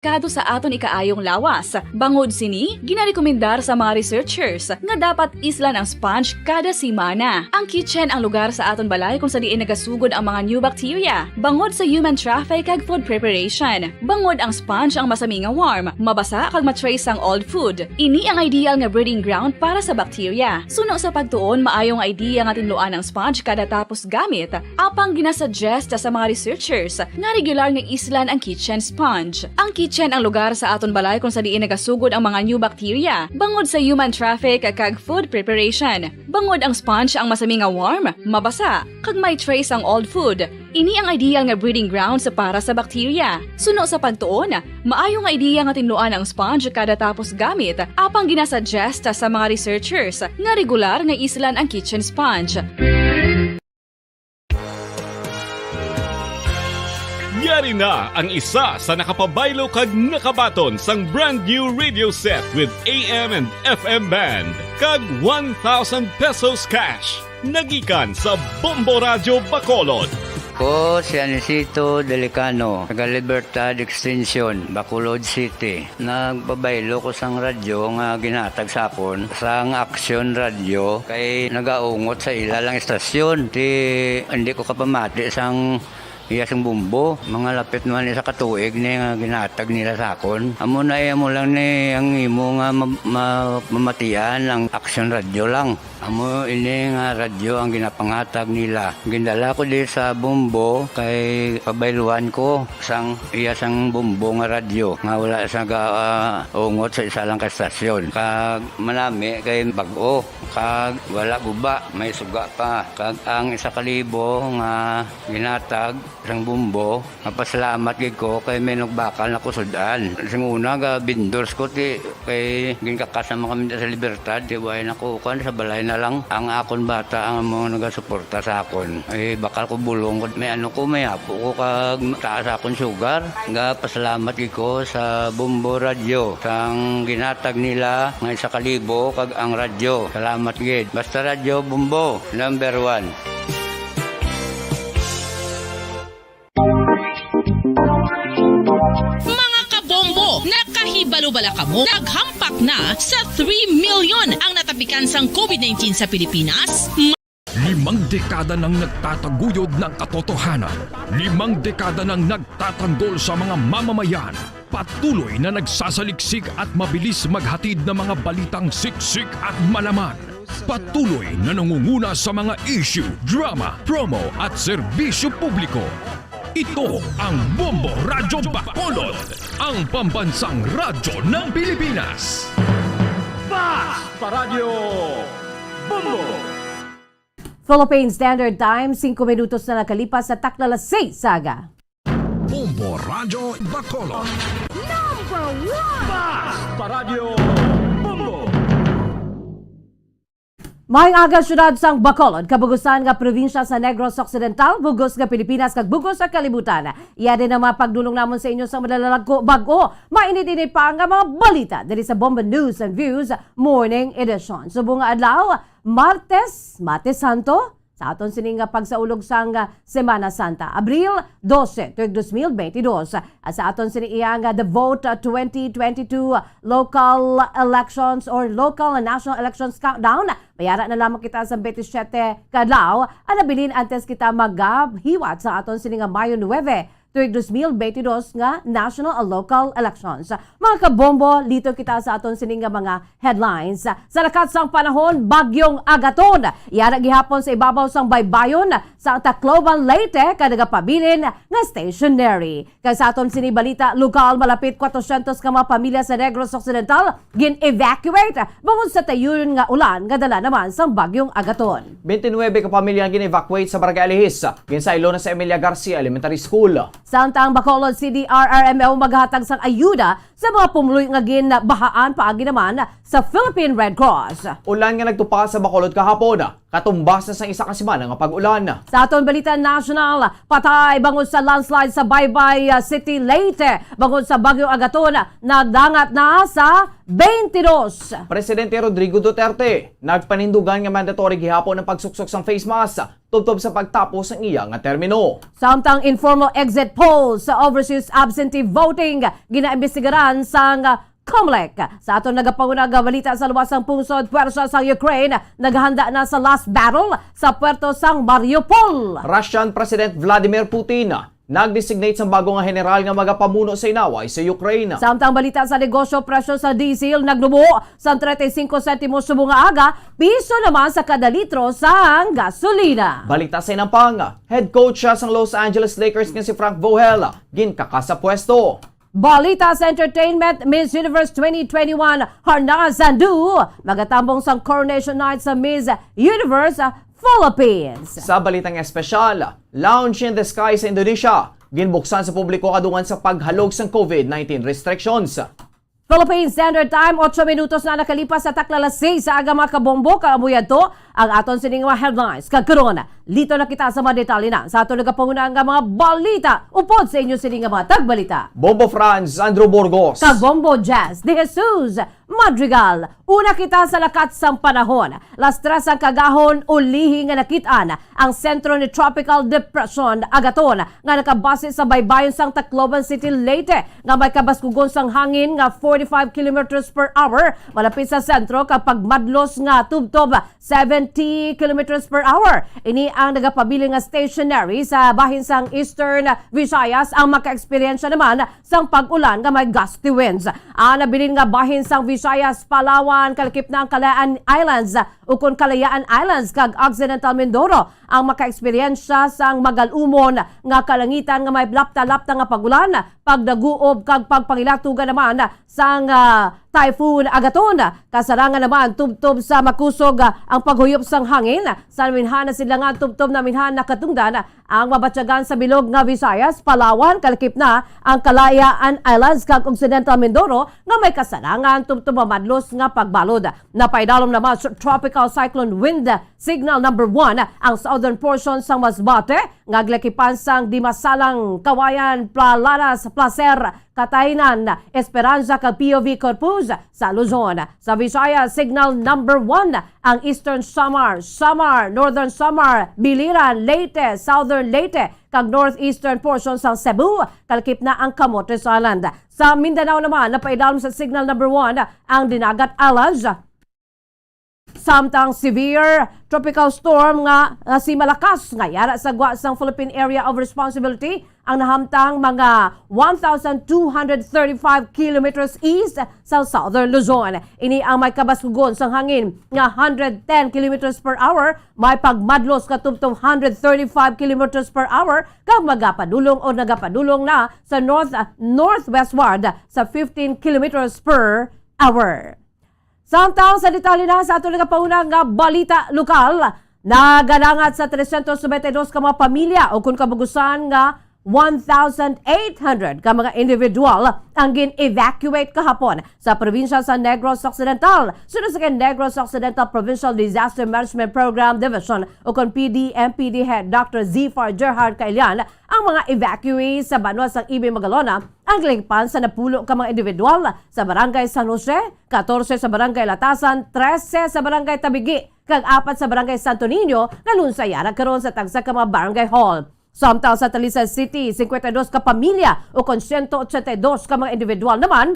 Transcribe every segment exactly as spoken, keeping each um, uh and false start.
delikado sa aton ikaayong lawas. Bangod sini, ginarekomendar sa mga researchers nga dapat islan ang sponge kada semana. Ang kitchen ang lugar sa aton balay kung sa diin nagasugod ang mga new bacteria, bangod sa human traffic kag food preparation. Bangod ang sponge ang masami nga warm, mabasa kag ma-trace ang old food. Ini ang ideal nga breeding ground para sa bacteria. Suno sa pagtuon, maayo nga idea nga tinluan ang sponge kada tapos gamit. Apang ginasuggest sa mga researchers nga regular nga islan ang kitchen sponge. Ang kitchen ang lugar sa aton balay kung sa diin nagasugod ang mga new bacteria, bangod sa human traffic kag food preparation. Bangod ang sponge ang masami nga warm, mabasa, kag may trace ang old food. Ini ang ideal nga breeding grounds para sa bacteria. Suno sa pagtuon, maayo nga idea nga tinluan ang sponge kada tapos gamit, apang ginasuggest sa mga researchers nga regular nga islan ang kitchen sponge. Yari na ang isa sa nakapabaylo kag nakabaton sang brand new radio set with A M and F M band kag one thousand pesos cash. Nagikan sa Bombo Radyo Bacolod. Ko si Anisito Delicano, taga Libertad Extension, Bacolod City. Nagpabaylo ko sang radyo nga ginhatag sa akon sang Aksyon Radyo kay nagaungot sa ila lang istasyon. Ti hindi ko kapamati sang iya sang bumbo. Mga lapit naman isa ka tuig ni nga ginhatag nila sa akon. Amo na iya mo lang ni ang imo nga ma- ma- mamatian ang Aksyon Radyo lang. Amo ini nga radyo ang ginapangatag nila. Gindala ko di sa Bombo kay pabayluan ko sang iya sang Bombo nga radyo nga wala sa ga, ah, ungot sa isa lang ka estasyon. Kag manami kay bag-o, kag wala guba, may suga pa. Kag ang isa ka libo nga ginatag sang Bombo, mapasalamat gid ko kay may nagbakal na ko sud-an. Sing una ga vendors ko ti kay ginkakas naman kami sa Libertad, ti way na ko kuan sa balay na lang. Ang akon bata ang mga nagasuporta sa akon. Ay bakal ko bulong ko may ano ko may apo ko kag taas akon sugar. Ga pasalamat gid ko sa Bombo Radyo sang ginatag nila nga isa ka libo kag ang radyo. Salamat gid. Basta Radyo Bombo, number one. Mga kabombo, nakahibalo bala kamo? Naghampak na sa three million ang natapikan sang COVID nineteen sa Pilipinas. Limang dekada nang nagtataguyod ng katotohanan. Limang dekada nang nagtatanggol sa mga mamamayan. Patuloy na nagsasaliksik at mabilis maghatid ng mga balitang siksik at malaman. Patuloy na nangunguna sa mga issue, drama, promo at serbisyo publiko. Ito ang Bombo Radyo Bacolod, ang pambansang radyo ng Pilipinas. Fast Paradyo Bombo! Philippine Standard Time, singko minutos na nakalipas sa takna alas seis sa aga. Bombo Radyo Bacolod. Number one! Fast Paradyo Bombo! Maayong aga, syudad sang Bacolod, kabugusan nga probinsya sa Negros Occidental, bugos nga Pilipinas, kag bugos sa kalibutan. Iya din ang mga pagdulong namon sa inyo sa madala lang ko bag-o. Mainit-init pa nga mga balita diri sa Bombo News and Views Morning Edition. Subong nga adlaw, Martes, Martes Santo, sa aton sini nga pagsaulog sang Semana Santa, Abril dose, tuig dos mil benti dos. Sa aton sini iya nga The Vote twenty twenty-two local elections or local and national elections countdown, mayara na lamang kita sa benti siyete ka adlaw, ang nabilin antes kita magahiwat sa aton sini nga Mayo nuebe, tuig dos mil benti dos nga national and local elections. Mga kabombo, lito kita sa aton sini nga mga headlines. Sa lakat sang panahon, Bagyong Agaton yara gihapon sa ibabaw sang baybayon sa Tacloban, Leyte, kag nagapabilin nga stationary. Kag sa aton sini balita lokal, malapit kwatrosyentos ka mga pamilya sa Negros Occidental gin-evacuate bangod sa tayuyon nga ulan nga dala naman sang Bagyong Agaton. Bente nuebe ka pamilya ang gin-evacuate sa Barangay Alihis. Ginsaylo na sa Emilia Garcia Elementary School. Samtang Bacolod C D R R M O maghatag sang ayuda sa mga pumuluyo nga ginbahaan paagi naman sa Philippine Red Cross. Ulan nga nagtupa sa Bacolod kahapon. katumbas na sang isa ka semana nga pag-ulan. Sa aton balita nasyonal, patay bangod sa landslide sa Baybay, ah, City, Leyte, bangod sa Bagyo Agaton, nagdangat na sa twenty-two. Presidente Rodrigo Duterte nagpanindugan nga mandatory gihapon ang pagsuksok sang face mask tubtob sa pagtapos sang iya nga termino. Samtang informal exit polls sa overseas absentee voting ginaimbestigaran sang Comelec. Sa aton nagapanguna nga balita, sa luwas sang pungsod, pwersa sang Ukraine naghanda na sa last battle sa puerto sang Mariupol. Russian President Vladimir Putin nag-designate sang bago nga general nga magapamuno sa inaway sa Ukraine. Samtang balita sa negosyo, presyo sa diesel nagnubo sa treinta y cinco sentimos subong nga aga, piso naman sa kada litro sang gasolina. Balita sa inampang, head coach siya sang Los Angeles Lakers nga si Frank Vogel ginkaka sa pwesto. Balita sa entertainment, Miss Universe twenty twenty-one, Harna Zandu, magatambong sang coronation night sa Miss Universe, ah, Philippines. Sa balitang espesyal, Lounge in the Sky sa Indonesia ginbuksan sa publiko kadungan sa paghalog sang covid nineteen restrictions. Philippine Standard Time, otso minutos na nakalipas sa takna alas seis sa aga, mga kabombo, kag amo yadto ang aton sining mga headlines. Kag karon, lito na kita sa mga detalye na sa aton nagapanguna nga mga balita upod sa inyo sining nga mga tagbalita, Bombo Franz Andrew Burgos kag Bombo Jazz De Jesus Madrigal. Una kita sa lakat sang panahon. Alas tres ang kaagahon, ulihi nga nakit-an ang sentro ni Tropical Depression Agaton nga nakabase sa baybayon sang Tacloban City, Leyte, nga may kabaskugon sang hangin nga forty-five kilometers per hour malapit sa sentro, kag pagmadlos nga tubtob seventy kilometers per hour. Ini ang nagapabilin nga stationary sa bahin sang Eastern Visayas ang makaeksperyensya naman sang pag-ulan nga may gusty winds. Ang nabilin nga bahin sang Visayas, Palawan, kalakip na ang Kalayaan Islands, ukon Kalayaan Islands, kag Occidental Mindoro ang makaeksperyensya sang magal-umon nga kalangitan nga may lapta-lapta nga pag-ulan, pagdaguob kag pagpangilatugan naman sang, ah, Typhoon Agaton. Kasarangan naman tubtob sa makusog, ah, ang paghuyop sang hangin. Sa naminhan na sidlangan tubtob naminhan na katungdan ang mabatyagan sa bilog nga Visayas, Palawan, kalakip na ang Kalayaan Islands kag Occidental Mindoro nga may kasarangan tubtob mamadlos nga pagbalod. Napaidalom naman sa Tropical Cyclone Wind Signal Number One ang southern portion sang Masbate, nga gilakipan sang Dimasalang, Kawayan, Plalanas, Placer, Cataynan, Esperanza, kag P O V Corpus sa Luzon. Sa Visayas, Signal Number One ang Eastern Samar, Samar, Northern Samar, Biliran, Leyte, Southern Leyte, kag northeastern portion sang Cebu, kalakip na ang Camotes Island. Sa Mindanao naman, napaidalom sa Signal Number One ang Dinagat Islands. Samtang severe tropical storm nga, nga si Malakas nga yara sa gwa sang Philippine Area of Responsibility ang nahamtang mga one thousand two hundred thirty-five kilometers east sa Southern Luzon. Ini ang may kabaskugon sang hangin nga hundred ten kilometers per hour, may pagmadlos nga tubtob hundred thirty-five kilometers per hour, kag magapadulong o nagapadulong na sa north, northwestward sa fifteen kilometers per hour. Samtang sa detalye na sa aton nagapauna nga balita lokal, nagalangat sa trescientos noventa y dos ka mga pamilya, o kon kabugusan nga one thousand eight hundred ka mga individual ang gin-evacuate kahapon sa probinsya sa Negros Occidental. Suno sa kay Negros Occidental Provincial Disaster Management Program Division, o kon P D M P D Head Doctor Zifar Gerhard Kailian, ang mga evacuee sa banwa sang Ibay Magalona ang gilakpan sa napulo ka mga individual sa Barangay San Jose, katorse sa Barangay Latasan, trese sa Barangay Tabigi, kag apat sa Barangay Santo Niño nga lunsay yara karon sa tagsa ka mga barangay hall. Samtang sa Talisay City, cincuenta y dos ka pamilya, o kon ciento ochenta y dos ka mga individual naman,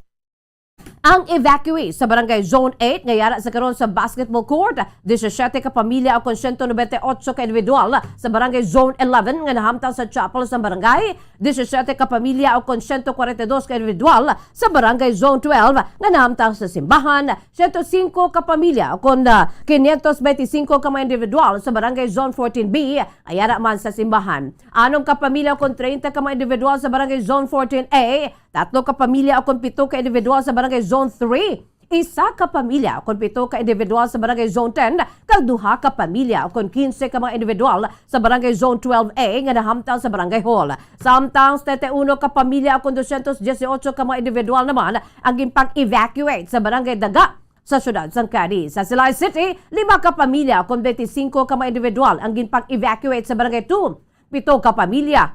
ang evacuee sa Barangay Zone eight nga yara sa karon sa basketball court, disisiete ka pamilya, o kon ciento noventa y ocho ka individual sa Barangay Zone eleven nga nahamtang sa chapel sang barangay, disisiete ka pamilya, o kon ciento cuarenta y dos ka individual sa Barangay Zone twelve nga nahamtang sa simbahan, ciento cinco ka pamilya, o kon, ah, quinientos veinticinco ka mga individual sa Barangay Zone fourteen B nga yara man sa simbahan, anom ka pamilya, o kon treinta ka mga individual sa Barangay Zone fourteen A, tatlo ka pamilya, o kon pito ka individual sa Barangay Zone three, isa ka pamilya, o kon pito ka individual sa Barangay Zone ten, kag duha ka pamilya, o kon quince ka mga individual sa Barangay Zone twelve A nga nahamtang sa Barangay Hall. Samtang setenta y uno ka pamilya, o kon doscientos dieciocho ka mga individual naman ang ginpag-evacuate sa Barangay Daga, sa siyudad sang Cadiz. Sa Silay City, lima ka pamilya kon twenty-five ka mga individual ang ginpang-evacuate sa Barangay two. Pito ka pamilya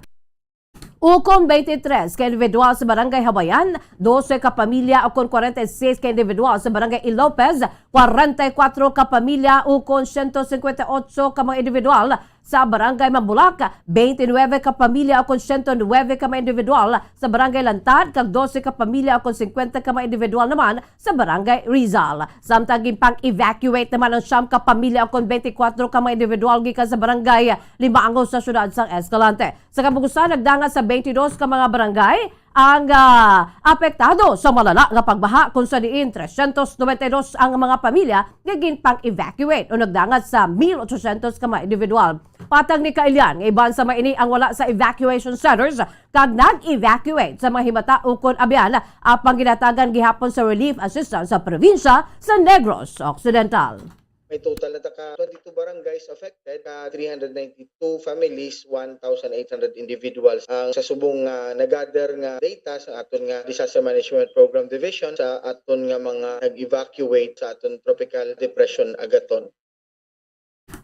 ukon twenty-three ka individual sa Barangay Hawayan, dose ka pamilya ukon forty-six ka individual sa Barangay Ilopez, forty-four ka pamilya ukon siyento singkwenta y otso ka mga individual sa Barangay Mambulak, twenty-nine ka pamilya ukon siyento nuebe ka mga individual sa Barangay Lantad, kag dose ka pamilya ukon singkwenta ka mga individual naman sa Barangay Rizal. Samtang ginpang-evacuate naman ang siyam ka pamilya ukon twenty-four ka mga individual gikan sa Barangay Limango sa siyudad sang Escalante. Sa kabugusan, nagdangat sa twenty-two ka mga barangay ang, ah, apektado sa malala nga pagbaha, kung sa diin tresyentos nobenta y dos ang mga pamilya nga ginpang-evacuate o nagdangat sa mil ochosyentos ka mga individual. Patag ni Kailian nga iban sa mga ini ang wala sa evacuation centers kag nag-evacuate sa mga himata ukon abyan, apang ginatagan gihapon sa relief assistance sa probinsya sa Negros Occidental. May total na ta ka twenty-two barangays affected, ka three hundred ninety-two families, one thousand eight hundred individuals ang sa subong nga nagather nga data sa aton nga Disaster Management Program Division sa aton nga mga nag-evacuate sa aton Tropical Depression Agaton.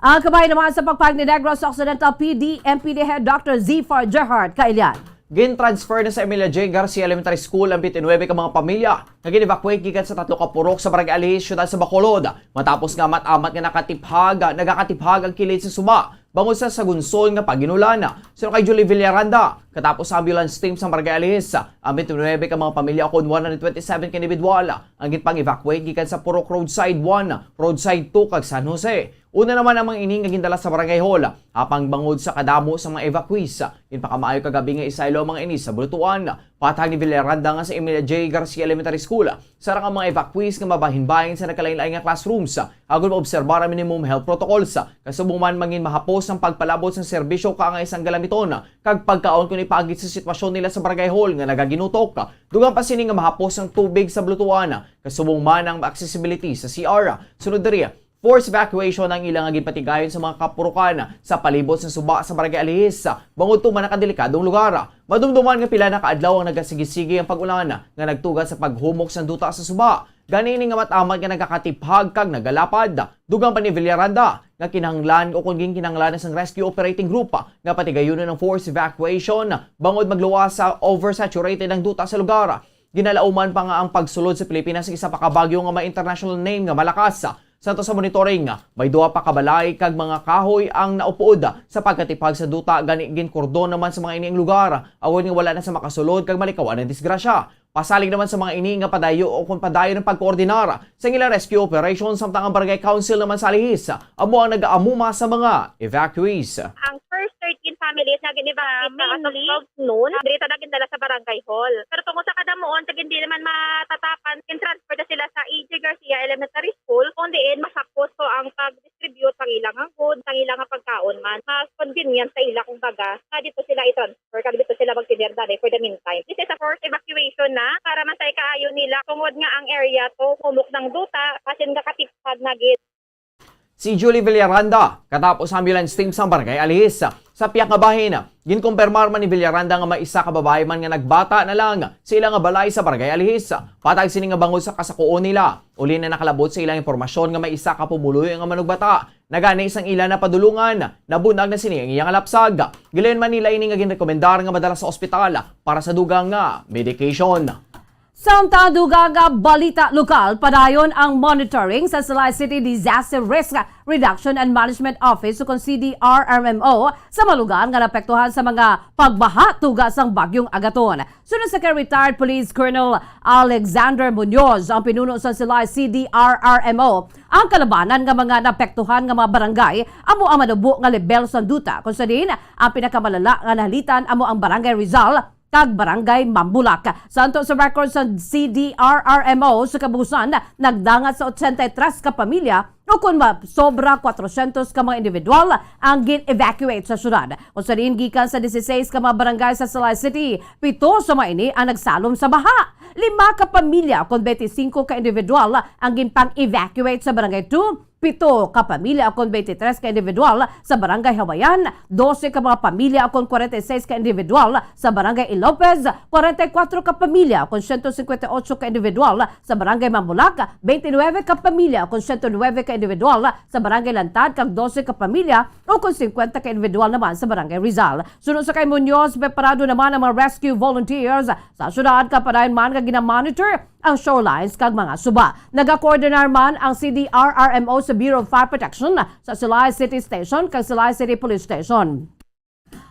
Ang kabahin naman sa pagpahayag ni Negros Occidental P D M P D Head Doctor Zifar Gerhard Kailian. Gin-transfer na sa Emilia J. Garcia Elementary School ang twenty-nine ka mga pamilya nga gin-evacuate gikan sa tatlo ka purok sa Barangay Alihis, siyudad sa Bacolod, matapos nga amat-amat nga nakatiphag, nagakatiphag ang kilid sa suba bangod sa sagunson nga pag-inulan. Suno kay Julie Villaranda, katapos sa ambulance team sa Barangay Alihis, ang twenty-nine ka mga pamilya, ukon one hundred twenty-seven ka individual, ang ginpang-evacuate gikan sa purok Roadside one, Roadside two, kag San Jose. Una naman ang mga ini nga gindala sa Barangay Hall, apang bangod sa kadamo sa mga evacuees, ginpakamaayo kagabi nga isaylo ang mga ini sa bulutuan. Patag ni Villaranda nga sa Emilia J. Garcia Elementary School, sarang ang mga evacuees nga mabahinbahin sa nagkalain-lain nga classrooms, agod maobserbar ang minimum health protocols. Kasubong man, mangin mahapos ang pagpalabot sang serbisyo kaangay sang galamiton kag pagkaon kon ipaagi sa sitwasyon nila sa Barangay Hall nga nagaginutok. Dugang pa sini nga mahapos ang tubig sa bulutuan, kasubong man ang accessibility sa C R. Sunod diri, forced evacuation ang ila nga ginpatigayon sa mga kapurukan sa palibot sa suba sa Barangay Alihis, bangod tuman ang kadelikadong lugar. Madumduman nga pila na ka adlaw ang nagasigi-sige ang pag-ulan nga nagtuga sa paghumok sang duta sa suba. Gani, ini nga amat-amat nga nagakatiphag kag nagalapad. Dugang pa ni Villaranda nga kinahanglan o kon ginkinahanglan sang rescue operating group nga patigayunon ang forced evacuation bangod magluwas sa oversaturated ang duta sa lugar. Ginalauman pa nga ang pagsulod sa Pilipinas sa isa pa ka bagyo nga may international name nga Malakas. Sa ato sa monitoring, may duha pa ka balay kag mga kahoy ang naupod sa pagkatiphag sa duta, gani ginkordon naman sa mga ini ang lugar, agod nga wala na sa makasulod kag malikawan ang disgrasya. Pasalig naman sa mga ini nga padayon o kon padayon ang pagkoordinar sa ila rescue operation, samtang ang Barangay Council naman sa Alihis amo ang nag-aamuma sa mga evacuees. Ang first thirteen families nga gin-evacuate na as of mainly twelve noon, diri ta na gindala sa barangay hall. Pero tungod sa kadamuon, kag hindi naman matatapan, in-transfer na sila sa A J Garcia Elementary School, kung diin masapos to ang pag-distribute sang ilang goods, sang ilang pagkaon man. Mas convenient sa ila, kumbaga, nga dito sila i-transfer, kag dito sila magtinir dali for the meantime. This is a forced evacuation na, para man sa ikaayo nila, tungod nga ang area to humok ng duta, as in, gakatiphag na gid. Si Julie Villaranda, katapos ambulance team sang Barangay Alihis. Sa pihak nga bahin, ginkumpirmar man ni Villaranda nga may isa ka babayi man nga nagbata na lang sa ila nga balay sa Barangay Alihis. Patag sini nga bangod sa kasakuon nila, uli na nakalabot sa ilang impormasyon nga may isa ka pumuluyo nga manugbata. Nagani sang ila napadulungan, nabunag na sini ang iyang lapsag. Gilayon man nila ini nga ginrekomendar nga madala sa ospital para sa dugang nga medication. Samtang dugang nga balita lokal, padayon ang monitoring sa Silay City Disaster Risk Reduction and Management Office, ukon C D R R M O, sa mga lugar nga naapektuhan sa mga pagbaha tuga sang Bagyong Agaton. Suno sa kay retired Police Colonel Alexander Muñoz, ang pinuno sa Silay C D R R M O, ang kalabanan nga mga naapektuhan nga mga barangay amo ang manubo nga lebel sang duta, kung sa diin ang pinakamalala nga nahalitan amo ang Barangay Rizal kag Barangay Mambulak. Santo sa record sa C D R R M O, sa kabusan, nagdangat sa ochenta y tres ka pamilya, o kon masobra, kwatrosyentos ka mga individual ang gin-evacuate sa syudad. Kung sa diin, gikan sa dieciséis ka mga barangay sa Silay City, pito sa mga ini ang nagsalom sa baha. Lima ka pamilya, kon twenty-five ka individual ang ginpang-evacuate sa Barangay two, pito ka pamilya ukon twenty-three ka individual sa Barangay Hawayan, dose ka mga pamilya ukon forty-six ka individual sa Barangay Ilopez, forty-four ka pamilya ukon siyento singkwenta y ocho ka individual sa Barangay Mambulak, twenty-nine ka pamilya ukon siyento nuebe ka individual sa Barangay Lantad, kag dose ka pamilya ukon singkwenta ka individual naman sa Barangay Rizal. Suno sa kay Muñoz, preparado naman ang mga rescue volunteers sa syudad, kag padayon man nga ginamonitor ang shorelines kag mga suba. Nagakoordinar man ang C D R R M O sa Bureau of Fire Protection sa Silay City Station kag Silay City Police Station.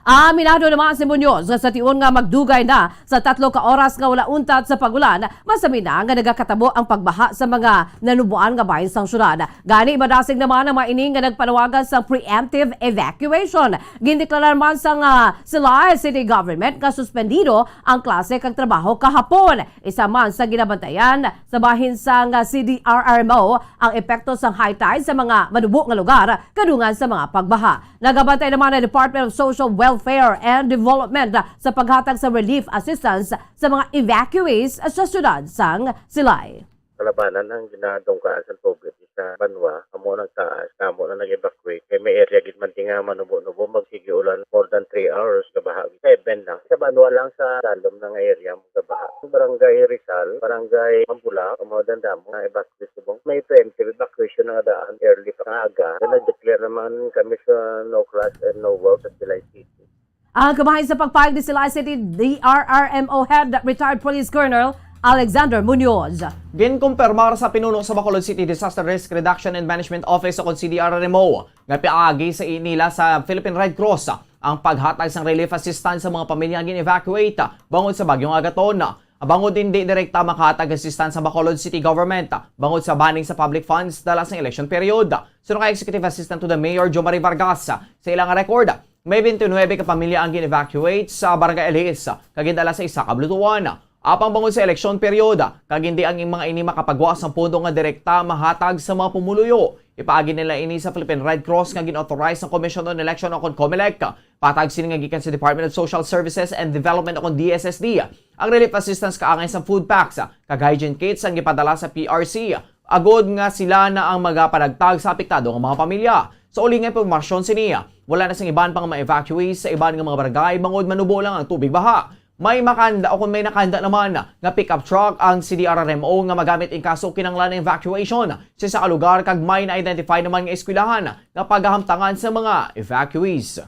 Aminado naman si Muñoz nga sa tion nga magdugay na sa tatlo ka oras nga wala untat sa pag-ulan, masami na nga nagakatabo ang pagbaha sa mga nanuboan nga bahin sang syudad. Gani, madasig naman ang mga ini nga nagpanawagan sang preemptive evacuation. Gindeklarar man sang, ah, Silay City Government nga suspendido ang klase kag trabaho kahapon. Isa man sa ginabantayan sa bahin sang, ah, C D R R M O ang epekto sang high tide sa mga manubo nga lugar kadungan sa mga pagbaha. Nagabantay naman ang Department of Social Welfare and Development sa paghatag sa relief assistance sa mga evacuees sa syudad sang Silay. Kalabanan ang ginadungkaan sa tubig sa banwa, amo nagtaas, amo na nag-evacuate. Kay may area gid man ti nga manubo-nubo, magsige ulan more than three hours, gabaha. Seven lang. Sa banwa lang sa dalom na nga area, gabaha. Barangay Rizal, Barangay Mambulak, amo dandamo, na-evacuate subong. May preemptive evacuation na nga daan, early pa nga aga. Nag-declare naman kami sa no class and no work sa Silay City. Ang kabahin sa pagpahayag ni Silay City D R R M O Head, retired Police Colonel Alexander Muñoz. Ginkumpirmar sa pinuno sa Bacolod City Disaster Risk Reduction and Management Office o C D R R M O nga piagi sa inila sa Philippine Red Cross ang paghatag sang relief assistance sa mga pamilya nga gin-evacuate bangod sa Bagyong Agaton. Bangod hindi direkta makahatag assistance sa Bacolod City Government bangod sa banning sa public funds dala sang election period. Suno kay Executive Assistant to the Mayor, Jomari Vargas, sa ilang record, may twenty-nine ka pamilya ang gin-evacuate sa Barangay Alhis kag gindala sa isa ka bulutuan. Apang bangod sa election period, kag hindi ang mga ini makapagwa sang pondo nga direkta mahatag sa mga pumuluyo, ipaagi nila ini sa Philippine Red Cross nga gin-authorize sang Commission on Election o kon COMELEC. Patag sini nga gikan sa Department of Social Services and Development o kon D S S D. Ang relief assistance kaangay sang food packs kag hygiene kits ang gipadala sa P R C, agod nga sila na ang magapanagtag sa apektado nga mga pamilya. Sa uli nga impormasyon sini, wala na sing iban pa nga mga evacuees sa iban nga mga barangay bangod manubo lang ang tubig baha. May makanda o kon may nakanda naman nga pickup truck ang C D R R M O nga magamit in kaso kinahanglan ang evacuation sa isa ka lugar, kag may na-identify naman nga eskwelahan nga pagahamtangan sa mga evacuees.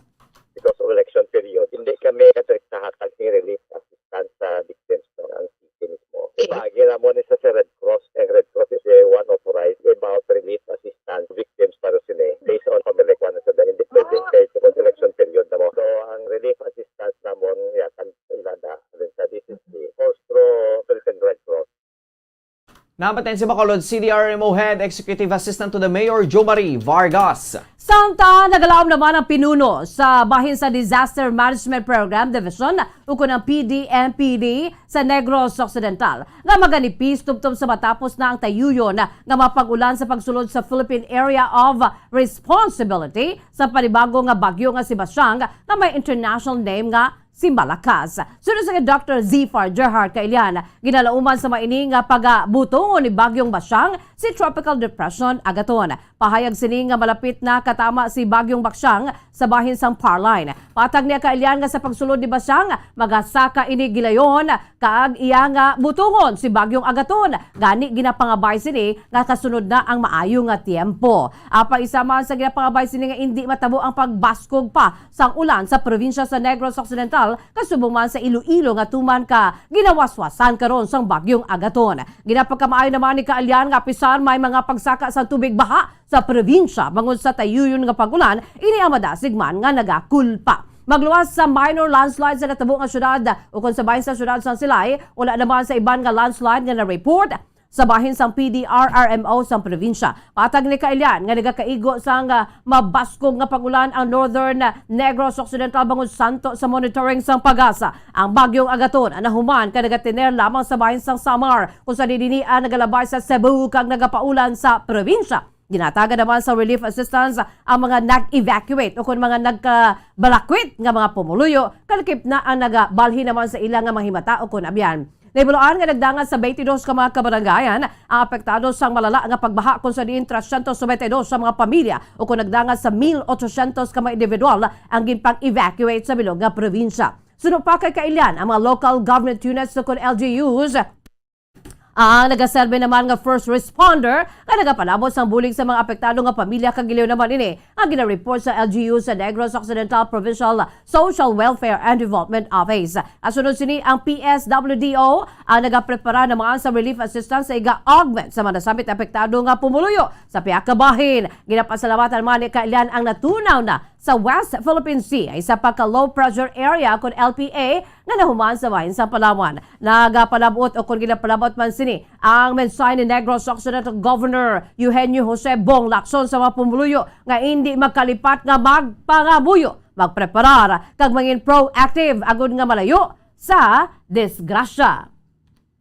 Because of election period, hindi kami direkta hatag ni relief assistance sa victims, no, ang city mismo. Ipaagi namon ni sa, sa Red Cross. Ang Red Cross is the one authorized about relief assistance victims para sila. Based on COMELEC one sa dahil hindi pwede kay tungod election period na mo. So, ang relief assistance namon, yatag ilada rin sa D C C, force through Philippine Red Cross. Nabatan si Bacolod C D R M O Head Executive Assistant to the Mayor, Jomari Vargas. Samtang nagalaom naman ang pinuno sa bahin sa Disaster Management Program Division, ukon ang P D M P D, sa Negros Occidental, nga maganipis tubtob sa matapos na ang tayuyon nga mapag-ulan sa pagsulod sa Philippine Area of Responsibility sa panibago nga bagyo nga si Basyang, nga may international name nga si Malakas. Suno sa Doctor Zifar Gerhard Kailian, ginalauman sa maini nga pagabutongon ni Bagyong Basyang si Tropical Depression Agaton. Pahayag sini nga malapit na katama si Bagyong Basyang sa bahin sang Parline. Patag ni Kailian nga sa pagsulod ni Basyang, magasaka ini gilayon kag iya nga butongon si Bagyong Agaton. Gani ginapangabay sini nga kasunod na ang maayo nga tiempo. Apang isa man sa ginapangabay sini nga indi matabo ang pagbaskog pa sang ulan sa probinsya sa Negros Occidental, kasubong man sa Iloilo nga tuman ka ginawaswasan karon sang Bagyong Agaton. Ginapagkamaayo naman ni Kailian nga apisan may mga pagsaka sang tubig baha sa probinsya bangod sa tayuyon nga pag-ulan, ini ang madasig man nga nagakulpa. Magluwas sa minor landslide sa natabo nga syudad ukon sa bahin sa syudad sang Silay, wala naman sa iban nga landslide nga na-report sa bahin sang P D R R M O sang probinsya. Patag ni Kailian nga nagakaigo sang, ah, mabaskog nga pag-ulan ang Northern Negros Occidental bangod santo sa monitoring sang PAGASA. Ang Bagyong Agaton nahuman kag nagatiner lamang sa bahin sang Samar, kung sa didini, ah, nagalabay sa Cebu kag nagapaulan sa probinsya. Ginatagan naman sa relief assistance ang mga nag-evacuate o kung mga nagkabalakwit nga mga pumuluyo, kalakip na ang nagabalhin naman sa ila nga mga himata o kung abyan. Nahibaluan nga nagdangat sa twenty-dos ka mga kabarangayan ang apektado sang malala nga pagbaha, kung sa diin trescientos noventa y dos sa mga pamilya o kung nagdangat sa mil ochocientos ka mga individual ang ginpang-evacuate sa bilog nga probinsya. Suno pa kay Kailian, ang mga local government units o kon L G Us ang nagaserbi naman nga first responder nga nagapalabot sang bulig sa mga apektado nga pamilya, kag iliw naman ini ang gina-report sa L G U sa Negros Occidental Provincial Social Welfare and Development Office. Kasunod sini, ang P S W D O ang nagaprepara naman sa relief assistance sa iga-augment sa mga nasambit apektado nga pumuluyo sa pihak ka bahin. Ginapasalamatan man ni Kailian ang natunaw na sa West Philippine Sea, isa pa ka low pressure area kon L P A nga nahuman sa bahin sa Palawan. Nagapalabot o kon ginapalabot man sini ang mensahe ni Negros Occidental Governor Eugenio Jose Bong Lacson sa mga pumuluyo nga indi magkalipat nga magpangabuyo, magpreparar, kag mangin proactive agud nga malayo sa disgrasya.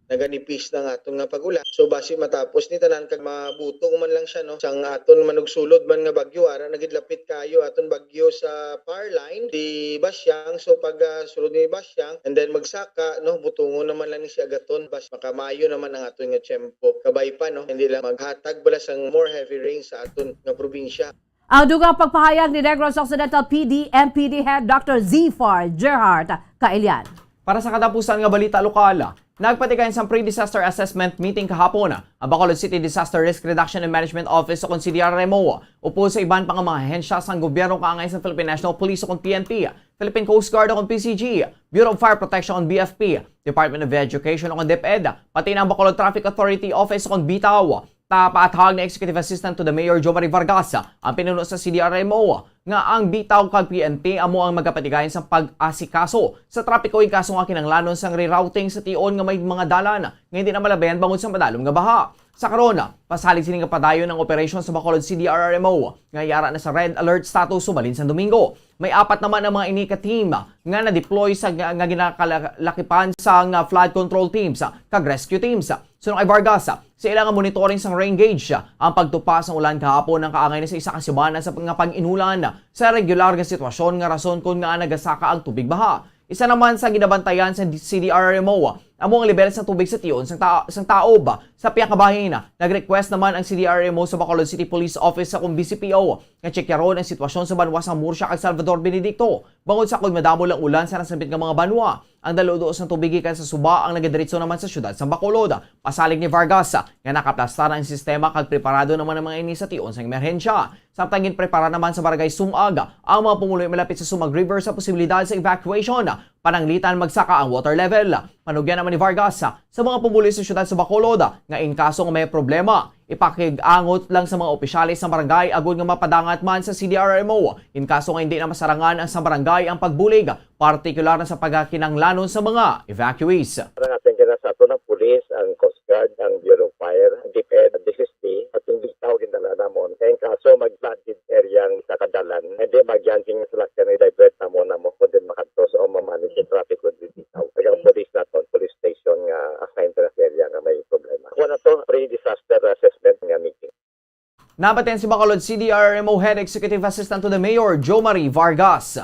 Naganipis na nga aton nga pag-ulan. So, basi matapos ni tanan kag mabutong man lang siya, no? Sang aton manugsulod man nga bagyo, ara na gid lapit kayo aton bagyo sa far line, di Basyang. So, pag, ah, sulod ni Basyang, and then magsaka, no? Butungon naman lang ni siya agaton, bas makamayo naman ang aton nga tiyempo. Kabay pa, no? Hindi lang maghatag bala sang more heavy rain sa aton nga probinsya. Ang dugang pagpahayag ni Negros Occidental P D M P D Head Doctor Zifar Gerhart Kailian. Para sa katapusan nga balita lokal, nagpatigayon sang pre-disaster assessment meeting kahapon ang Bacolod City Disaster Risk Reduction and Management Office o kon C D R M O, upod sa iban pa nga mga ahensya sang gobyerno kaangay sang Philippine National Police o kon P N P, Philippine Coast Guard o kon P C G, Bureau of Fire Protection o kon B F P, Department of Education o kon DepEd, pati na ang Bacolod Traffic Authority Office o kon BTAW. Ta paathag ni Executive Assistant to the Mayor Jomari Vargas, ang pinuno sa C D R M O, nga ang BTAW kag P N P amo ang magapatigayon sang pag-asikaso sa trapiko in kaso nga kinahanglanon sang rerouting sa tion nga may mga dalan nga hindi na malabayan bangod sa madalom nga baha. Sa karon, pasalig sini nga padayon ang operasyon sa Bacolod C D R R M O nga yara na sa red alert status sumalin sang Domingo. May apat naman ang mga ini ka team nga na-deploy sa nga, nga ginakalakipan sang flood control teams kag rescue teams. Suno kay Vargas, sa ila nga monitoring sang rain gauge, ang pagtupa sang ulan kahapon ang kaangay na sa isa ka semana sa nga pag-inulan sa regular nga sitwasyon nga rason kon ngaa nagasaka ang tubig baha. Isa naman sa ginabantayan sa C D R R M O amo ang lebel sang tubig sa tion sang ta-, sang taob. Sa pihak nga bahin, nag-request naman ang C D R R M O sa Bacolod City Police Office sa kon B C P O nga tsekyaron ang sitwasyon sa banwa sang Murcia kag Salvador Benedicto bangod sa kon madamo lang ulan sa nasambit nga mga banwa. Ang daludo sang tubig gikan sa suba ang nagadiretso naman sa siyudad sang Bacolod. Pasalig ni Vargas nga nakaplastar ang sistema kag preparado naman ang mga ini sa tion sang emerhensya. Samtang ginprepara naman sa Barangay Sumag ang mga pumuluyo malapit sa Sumag River sa posibilidad sa evacuation. Pananglitan magsaka ang water level. Panugyan naman ni Vargas sa mga pumuluyo sa siyudad sa Bacolod nga in kaso nga may problema, ipakig-angot lang sa mga opisyales sa barangay agud nga mapadangat man sa C D R R M O. In kaso nga hindi na masarangan ang sa barangay ang pagbulig, partikular na sa pagkakinahanglanon sa mga evacuees. Ang ating kina sa ato ng pulis, ang Coast Guard, ang Bureau of Fire, ang DepEd, ang D S S D, at yung bitaw gindala namon. Kaya yung kaso, mag-flooded area ang isa ka dalan. Hindi, magyan sing salakyan, i-divert na mo na mo, kung din makadto sa o mamanage yung traffic kung di bitaw. Kaya ang police naton, police station nga assigned sa area nga may problema. Kuha na to, pre-disaster assessment nga meeting. Nabatian si Bacolod C D R M O Head Executive Assistant to the Mayor, Jomari Vargas.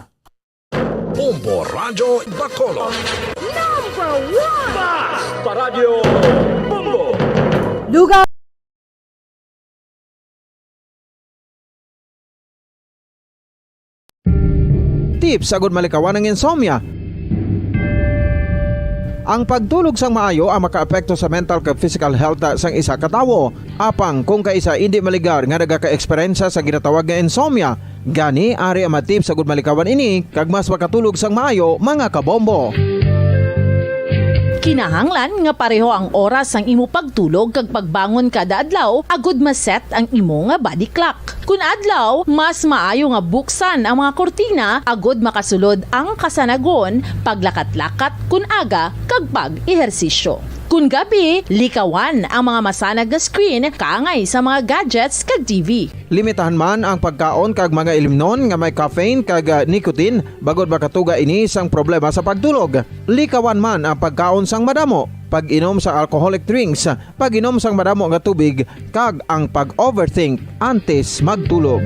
Bombo Radyo Bacolod. Number one! Basta Radyo Bombo! Dugang Tips agud malikawan ang insomnia. Ang pagtulog sang maayo ang makaapekto sa mental kag physical health sang isa ka tawo. Apang kung kaisa indi maligar nga nagaka-eksperyensya sa ginatawag nga insomnia, gani ari ang mga tips agud malikawan ini kag mas makatulog sang maayo, mga kabombo. Kinahanglan nga pareho ang oras sang imo pagtulog kag pagbangon kada adlaw agud ma-set ang imo nga body clock. Kun adlaw, mas maayo nga buksan ang mga kurtina agud makasulod ang kasanagon, paglakat-lakat kun aga, kag pag-ehersisyo. Kun gabi, likawan ang mga masanag nga screen kaangay sa mga gadgets kag T V. Limitahan man ang pagkaon kag mga ilimnon nga may caffeine kag, ah, nicotine, bangod makatuga ini sang problema sa pagtulog. Likawan man ang pagkaon sang madamo, pag-inom sang alcoholic drinks, pag-inom sang madamo nga tubig, kag ang pag-overthink antes magtulog.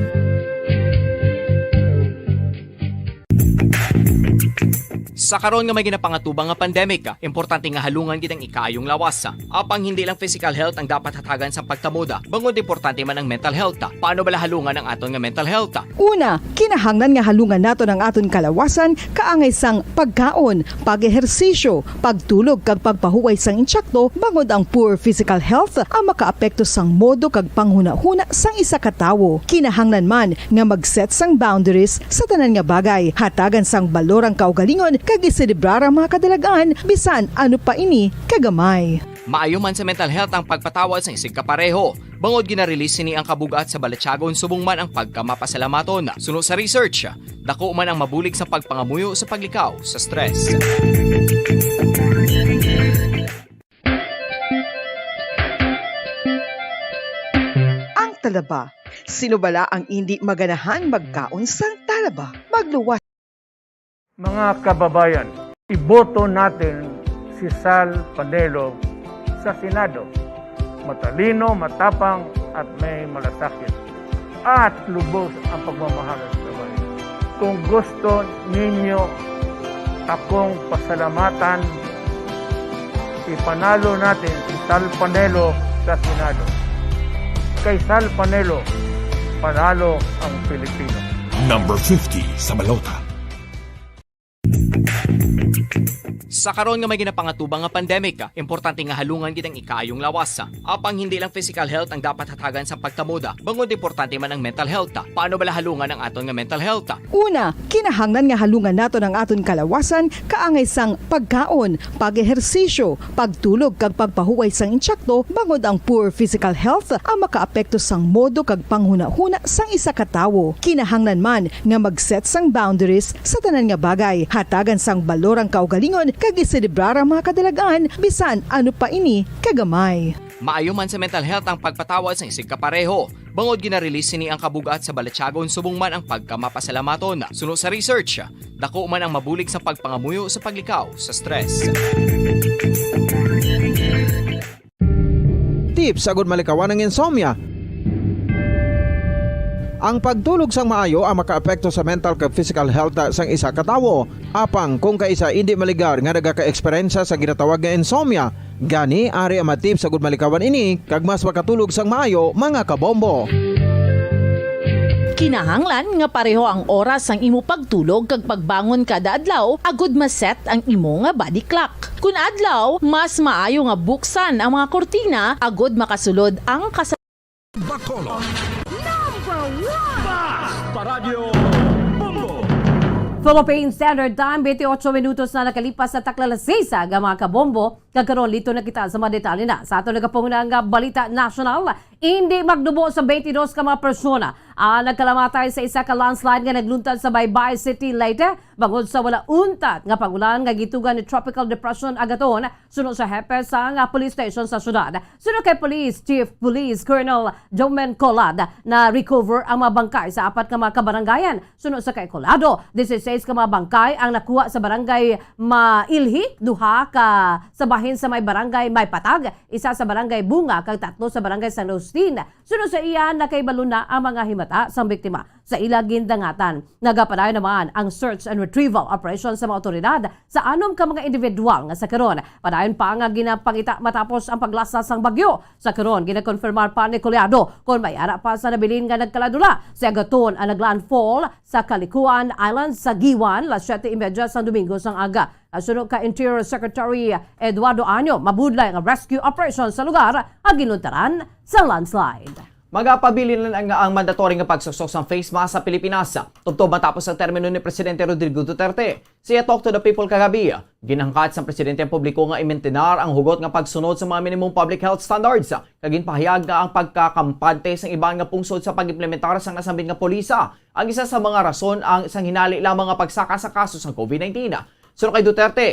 Sa karon nga may ginapangatubang nga pandemic, importante nga halungan gid ang ikaayong lawas. Apang hindi lang physical health ang dapat hatagan sa pagtamod, bangod importante man ang mental health. Paano bala halungan ang aton nga mental health? Una, kinahanglan nga halungan naton ang aton kalawasan kaangay sang pagkaon, pag-ehersisyo, pagtulog kag pagpahuway sang insakto, bangod ang poor physical health ang makaapekto sang modo kag panghunahuna sang isa ka tawo. Kinahanglan man nga mag-set sang boundaries sa tanan nga bagay, hatagan sang balor ang kaugalingon kag iselebrar ang mga kadalagan, bisan ano pa ini kagamay. Maayo man sa mental health ang pagpatawad sa isig kapareho, bangod gina-release sini ang kabug-at sa balatyagon subong man ang pagkamapasalamaton. Suno sa research, dako man ang mabulig sa pagpangamuyo sa paglikaw sa stress. Ang talaba. Sino bala ang indi maganahan magkaon sang talaba? Magluwas. Mga kababayan, iboto natin si Sal Panelo sa Senado. Matalino, matapang, at may malasakit. At lubos ang pagmamahal sa bayan. Kung gusto ninyo akong pasalamatan, ipanalo natin si Sal Panelo sa Senado. Kay Sal Panelo, panalo ang Pilipino. Number fifty sa balota. Sa karon nga may ginapangatubang nga pandemic, importante nga halungan gid ang ikaayong lawas. Apang hindi lang physical health ang dapat hatagan sa pagtamod, bangod importante man ang mental health. Paano bala halungan ang aton nga mental health? Una, kinahanglan nga halungan naton ang aton kalawasan kaangay sang pagkaon, pag-ehersisyo, pagtulog kag pagpahuway sang insakto, bangod ang poor physical health ang makaapekto sang modo kag panghunahuna sang isa ka tawo. Kinahanglan man nga mag-set sang boundaries sa tanan nga bagay, hatagan sang balor ang kaugalingon kag iselebrar ang mga kadalagan, bisan ano pa ini kagamay. Maayo man sa mental health ang pagpatawad sang isig kapareho, bangod gina-release sini ang kabug-at sa balatyagon subong man ang pagkamapasalamaton. Suno sa research, dako man ang mabulig sa pagpangamuyo sa paglikaw sa stress. Tips agud malikawan ang insomnia. Ang pagtulog sang maayo ang makaapekto sa mental kag physical health sang isa ka tawo. Apang kung kaisa indi maligar nga nagaka-eksperyensya sa ginatawag nga insomnia, gani ari ang mga tips agud malikawan ini kag mas makatulog sang maayo, mga kabombo. Kinahanglan nga pareho ang oras sang imo pagtulog kag pagbangon kada adlaw agud ma-set ang imo nga body clock. Kun adlaw, mas maayo nga buksan ang mga kurtina agud makasulod ang kas- Bacolod. Number one! Paradyo Bombo! Philippine Standard Time, twenty-eight minutos na nakalipas sa takla alas seis, mga kabombo. Kag karon, liton na kita sa mga detalye na sa aton nagapauna nga balita nasyonal. Indi magdubo sa twenty-dos ka mga persona ang nagkalamatay sa isa ka landslide nga nagluntad sa Baybay City, Leyte, bangod sa wala untat nga pag-ulan nga gituga ni Tropical Depression Agaton, suno sa hepe sang police station sa syudad. Suno kay Police Chief Police Colonel Jomen Colad, na-recover ang mga bangkay sa apat ka mga kabarangayan. Suno sa kay Colado, dieciséis ka mga bangkay ang nakuha sa barangay Mailhi, duha ka sa bahin sa may barangay Maypatag, isa sa barangay Bunga, kag tatlo sa barangay San Agustin. Suno sa iya, nakahibalo na ang mga himata sang biktima sa ila gindangatan. Nagapadayon naman ang search and retrieval operation sa mga awtoridad sa anom ka mga individual nga sa karon padayon pa nga ginapangita matapos ang paglasa sang bagyo. Sa karon, ginakonfirmar pa ni Colado kon may ara pa sa nabilin nga nagkaladula. Si Agaton ang naglandfall sa Kalikuan Island sa Guiuan, las siete y media sang Domingo sang aga. Suno kay Interior Secretary Eduardo Año, mabudlay ang rescue operation sa lugar nga ginluntaran sa landslide. Magapabilin lang ang, ang mandatory nga pagsuksok sang face mask sa Pilipinas, tubtob matapos ang termino ni Presidente Rodrigo Duterte. Sa iya Talk to the People kagabi, ginhangkat sang presidente ang publiko nga imintinar ang hugot nga pagsunod sa mga minimum public health standards, kag ginpahayag nga ang pagkakampante sang iban nga pungsod sa pag-implementar sang nasambit nga polisa ang isa sa mga rason ang sang hinali lamang nga pagsaka sa kaso sang COVID nineteen. Suno kay Duterte,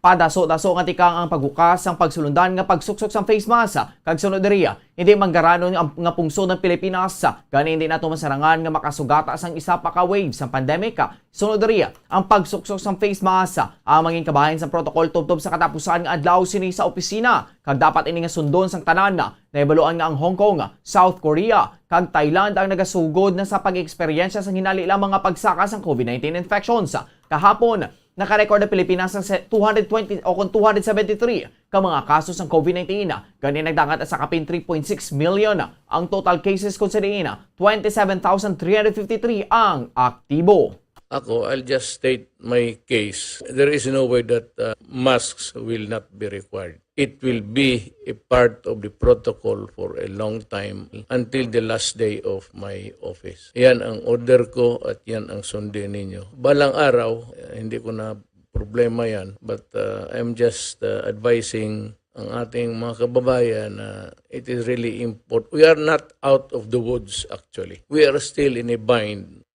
padaso-daso nga tikang ang paghukas sang pagsulundan nga pagsuksok sang face mask, kag suno diri, hindi manggaranon ang, nga pungsod ang Pilipinas, gani hindi nato masarangan nga makasugata sang isa pa ka wave sang pandemic. Suno diri, ang pagsuksok sang face mask ang mangin kabahin sang protocol tubtob sa katapusan nga adlaw sini sa opisina, kag dapat ini nga sundon sang tanan. Nahibaluan nga ang Hong Kong, South Korea, kag Thailand ang nagasugod na sa pag-eksperyensya sang hinali lamang nga pagsaka sang COVID nineteen infections. Kahapon, Nakarecord ang Pilipinas sa se-, two hundred twenty o kung two hundred seventy-three ka mga kaso sang COVID nineteen. Gani nagdangat sa kapin three point six million ang total cases, kung sa diin twenty-seven thousand three hundred fifty-three ang aktibo. Ako, I'll just state my case. There is no way that uh, masks will not be required. It will be a part of the protocol for a long time until the last day of my office. Yan ang order ko at yan ang sundin ninyo. Balang araw, eh, hindi ko na problema yan. But uh, I'm just uh, advising ang ating mga kababayan na it is really important. We are not out of the woods actually. We are still in a bind.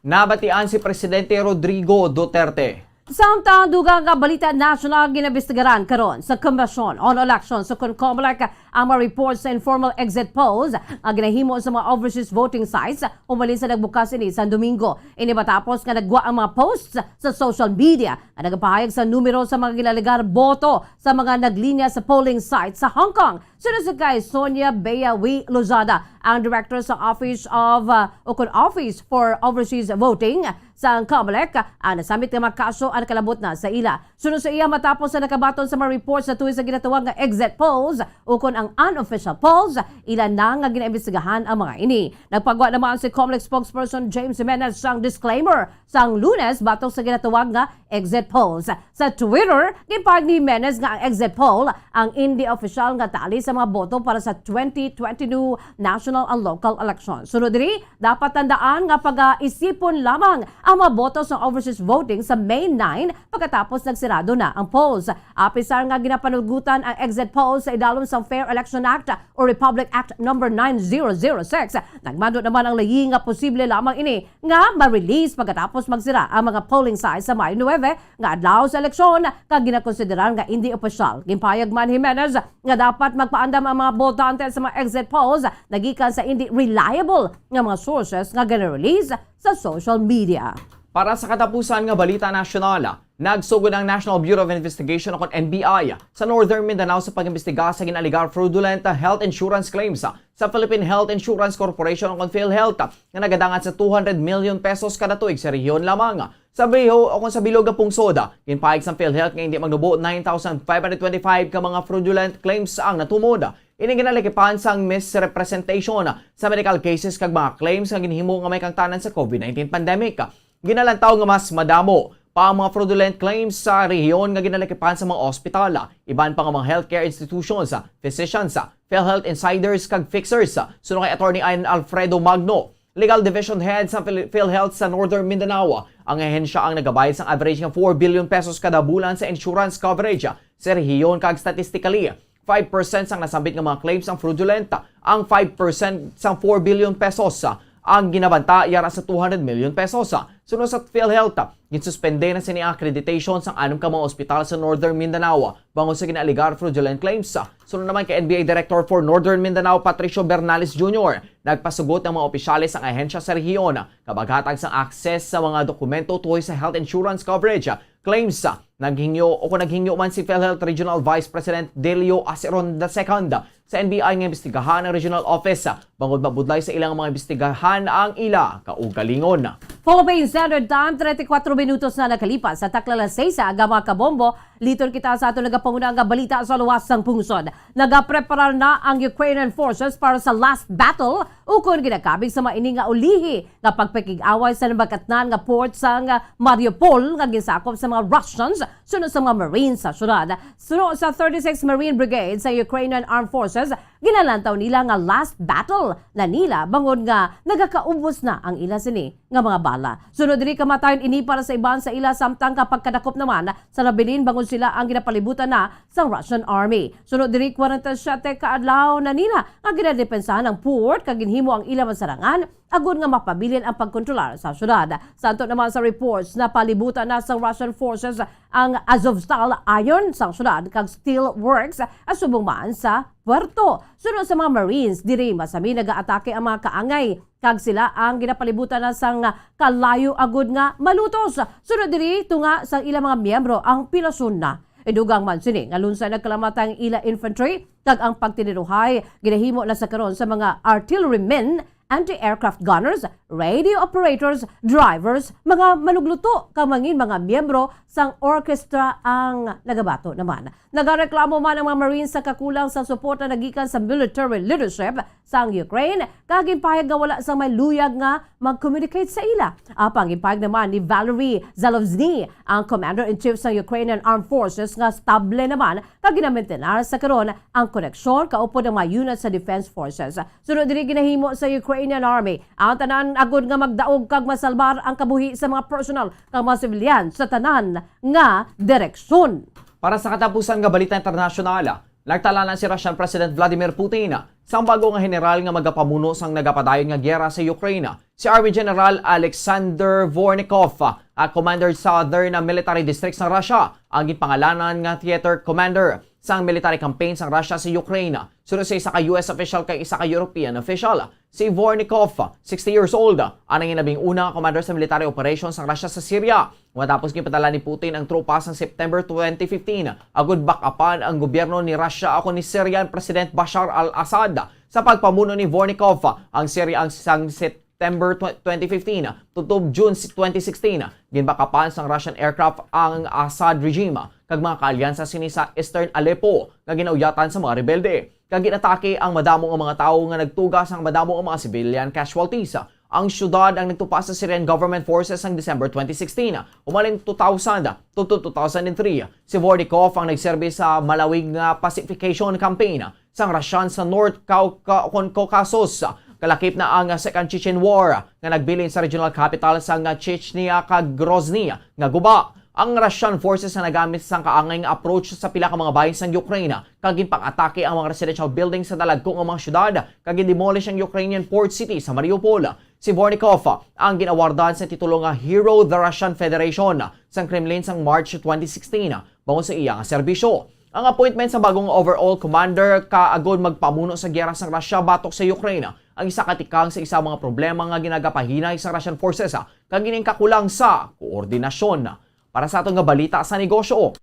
Nabatian si Presidente Rodrigo Duterte. Samtang dugang nga balita nasyonal, ginaimbestigaran karon sa Commission on Elections o kon COMELEC ang mga reports sa informal exit polls nga ginahimo sa mga overseas voting sites human sa nagbukas ini sa Domingo. Ini matapos nga naggwa ang mga posts sa social media nga nagapahayag sa numero sa mga ginalegar boto sa mga naglinya sa polling site sa Hong Kong. Suno sa kay Sonia Bea Wee Lozada, ang director sa Office of uh, o kon Office for Overseas Voting sa COMELEC, ang nasambit nga mga kaso ang nakalabot na sa ila. Suno sa iya, matapos sa nakabaton sa mga reports sa tuwi sa ginatawag nga exit polls o kon ang unofficial polls, ila na nga ginaimbestigahan ang mga ini. Nagpagwa naman si COMELEC spokesperson James Jimenez sang disclaimer sang Lunes batok sa ginatawag nga exit polls. Sa Twitter, ginpahayag ni Jimenez nga ang exit poll ang indi opisyal nga tali sa mga boto para sa twenty twenty-two national and local elections. Sunod diri, dapat tandaan nga pagaisipon lamang ang mga boto sa overseas voting sa May nine pagkatapos nagsirado na ang polls. Apisar nga ginapanugutan ang exit polls sa idalom sang Fair Election Act o Republic Act number nine zero zero six, nagmando naman ang layi nga posible lamang ini nga ma-release pagkatapos magsira ang mga polling sites sa May nuebe nga adlaw sa eleksyon, kag ginakonsiderar nga indi opisyal. Ginpahayag man ni Jimenez nga dapat magpaandam ang mga botante sa mga exit polls nagikan sa indi reliable nga mga sources nga gina-release sa social media. Para sa katapusan nga balita nasyonal, nagsugod ang National Bureau of Investigation o kon N B I sa Northern Mindanao sa pag-imbestiga sa ginalegar fraudulent health insurance claims sa Philippine Health Insurance Corporation o kon PhilHealth nga nagadangat sa two hundred million pesos kada tuig sa rehiyon lamang. Sa Biho o kon sa bilog nga pungsod, ginpahayag sang PhilHealth nga hindi magnubo nine thousand five hundred twenty-five ka mga fraudulent claims ang natumod. Ini ginalakipan sang misrepresentation sa medical cases kag mga claims nga ginhimo nga may kaangtanan sa COVID nineteen pandemic. Ginalantaw nga mas madamo pa ang mga fraudulent claims sa rehiyon nga ginalakipan sa mga ospital, iban pa nga mga healthcare institutions, physicians, PhilHealth insiders kag fixers. Suno kay Attorney Ian Alfredo Magno, Legal Division Head sa Phil-, PhilHealth sa Northern Mindanao, ang ahensya ang nagabayad sang average nga four billion pesos kada bulan sa insurance coverage sa rehiyon, kag statistically, five percent sang nasambit nga mga claims ang fraudulent. Ang five percent sang four billion pesos ang ginabanta yara sa two hundred million pesos. Suno sa PhilHealth, ginsuspende na sini ang accreditation sang anom ka mga ospital sa Northern Mindanao bangod sa ginaalegar fraudulent claims. Suno naman kay N B I Director for Northern Mindanao, Patricio Bernales Junior, nagpasugot ang mga opisyales sang ahensya sa rehiyon nga maghatag sang access sa mga dokumento tuhoy sa health insurance coverage claims. Naghingyo o kung naghingyo man si PhilHealth Regional Vice President Delio Aceron the second sa N B I nga imbestigahan ang regional office bangod mabudlay sa ilang mga imbestigahan ang ila kaugalingon. Philippine Standard Time, treinta y cuatro minutos na nakalipas sa takla las seis sa aga, mga kabombo. Liton kita sa aton nagapanguna nga balita sa luwas sang pungsod. Nagapreparar na ang Ukrainian forces para sa last battle ukon ginakabig sa maini nga ulihi nga pagpakig-away sa nabakatnan nga port sang Mariupol nga ginsakop sa mga Russians, suno sa mga Marines sa syudad. Suno sa thirty-six Marine Brigade sa Ukrainian Armed Forces, ginalantaw nila nga last battle na nila bangod nga nagakaubos na ang ila sini nga mga bala. Sunod diri, kamatayon ini para sa iban sa ila, samtang ka pagkadakop naman sa nabilin bangod sila ang ginapalibutan na sang Russian Army. Sunod diri, kwarenta y siyete ka adlaw na nila nga ginadepensahan ang port kag ginhimo ang ila masarangan agud nga mapabilin ang pagkontrolar sa syudad. Santo naman sa reports, napalibutan na sang Russian forces ang Azovstal ayon sang syudad kag steel works, subong man sa puerto. Suno sa mga Marines, diri masami nagaatake ang mga kaangay kag sila ang ginapalibutan na sang kalayo agud nga malutos. Sunod diri, tunga sang ilang mga miyembro ang pilasyon na. Inugang man sini nga lunsay nagkalamatay ang ila infantry, kag ang pagtiniruhay ginahimo na sa karon sa mga artillerymen, anti-aircraft gunners, radio operators, drivers, mga manugluto, kag mangin mga miyembro sang orkestra ang nagabato naman. Nagareklamo man ang mga Marines sa kakulang sa suporta nagikan sa military leadership sang Ukraine, kag ginpahayag nga wala sang may luyag nga mag-communicate sa ila. Apang ginpahayag naman ni Valery Zaluzhnyi, ang commander-in-chief sang Ukrainian Armed Forces, nga stable naman kag ginamentenar sa karon ang koneksyon kaupod ang mga unit sa Defense Forces. Suno diri, ginahimo sa Ukrainian Army ang tanan agod nga magdaog kag masalbar ang kabuhi sa mga personal kag mga sibilyan sa tanan nga direksyon. Para sa katapusan nga balita internasyonal, nagtala na si Russian President Vladimir Putin sang bago nga general nga magapamuno sang nagapadayon nga giyera sa Ukraine, si Army General Alexander Vornikov, ah, commander sa Southern Military District sang Russia, ang ginpangalanan nga theater commander sang military campaign sang Russia sa Ukraine. Suno sa isa ka U S official kag isa ka European official, si Vornikov, sixty years old, ang nanginlabing una nga commander sa military operation sang Russia sa Syria. Matapos ginpadala ni Putin ang tropa sang September twenty fifteen, agud backupan ang gobyerno ni Russia ako ni Syrian President Bashar al-Assad sa pagpamuno ni Vornikov ang Syria ang sang September tw-, twenty fifteen, tubtob June twenty sixteen, ginbackupan sang Russian aircraft ang Assad regime kag mga kaalyansa sini sa Eastern Aleppo nga ginauyatan sa mga rebelde, kag ginatake ang madamo nga mga tawo nga nagtuga sang madamo nga mga civilian casualties. Ang syudad ang nagtupa sa Syrian government forces sang December twenty sixteen, umalin two thousand to, to two thousand three. Si Vornikov ang nagserbi sa malawig nga pacification campaign sang Russian sa North Cau-, Cau-, Caucasus, kalakip na ang Second Chechen War nga nagbilin sa regional capital sang Chechnya kag Grozny nga guba. Ang Russian forces nga nagamit sang kaangay nga approach sa pila ka mga bahin sang Ukraine, kag ginpang-atake ang mga residential building sa dalagko nga mga syudad, kag gindemolish ang Ukrainian port city sa Mariupol. Si Vornikov ang ginawardan sa titulo nga Hero of the Russian Federation sang Kremlin sang March twenty sixteen, bangod sa iya nga serbisyo. Ang appointment sa bagong overall commander kaagod magpamuno sa giyera sang Russia batok sa Ukraine ang isa ka tikang sa isa mga problema nga ginagapahinay sa Russian forces, ah, kag ining kakulang sa koordinasyon. Para sa aton nga balita sa negosyo,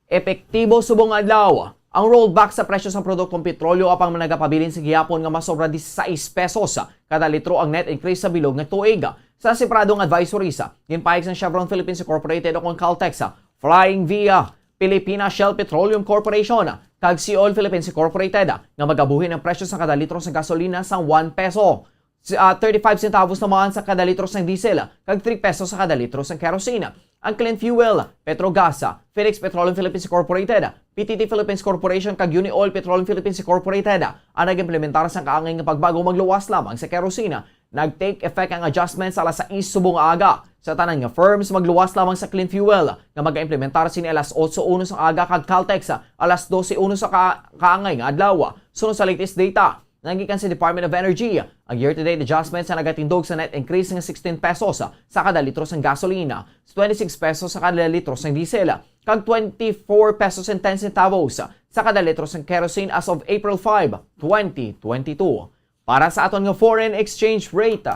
epektibo subong adlaw ang rollback sa presyo sang produktong petrolyo, apang nagapabilin sa gihapon nga masobra disisais pesos kada litro ang net increase sa bilog nga tuig. Sa separadong advisories, ginpahayag sang Chevron Philippines Incorporated o kon Caltex, Flying V, Pilipinas Shell Petroleum Corporation, kag Seaoil Philippines Incorporated nga magabuhin ang presyo sa kada litro sa gasolina sa one peso, si-, ah, thirty-five centavos naman sa kada litro sang diesel, kag three pesos sa kada litro sang kerosene. Ang Clean Fuel, Petrogas, Phoenix Petroleum Philippines Incorporated, P T T Philippines Corporation, kag Unioil Petroleum Philippines Incorporated ang nag-implementar sang kaangay nga pagbago magluwas lamang sa kerosene. Nag-take effect ang adjustment sa alas sais subong nga aga. Sa tanan nga firms, magluwas lamang sa Clean Fuel nga mag-implementar sini alas otso uno sa aga, kag Caltex alas dose uno sa ka-, kaangay nga adlaw. Suno sa latest data nga gikan sa Department of Energy, ang year-to-date adjustment sa nagatindog sa net increase nga sixteen pesos sa kada litro sang gasolina, twenty-six pesos sa kada litro sang diesel, kag twenty-four pesos and ten centavos sa kada litro sang kerosene as of April five, twenty twenty-two. Para sa aton nga foreign exchange rate,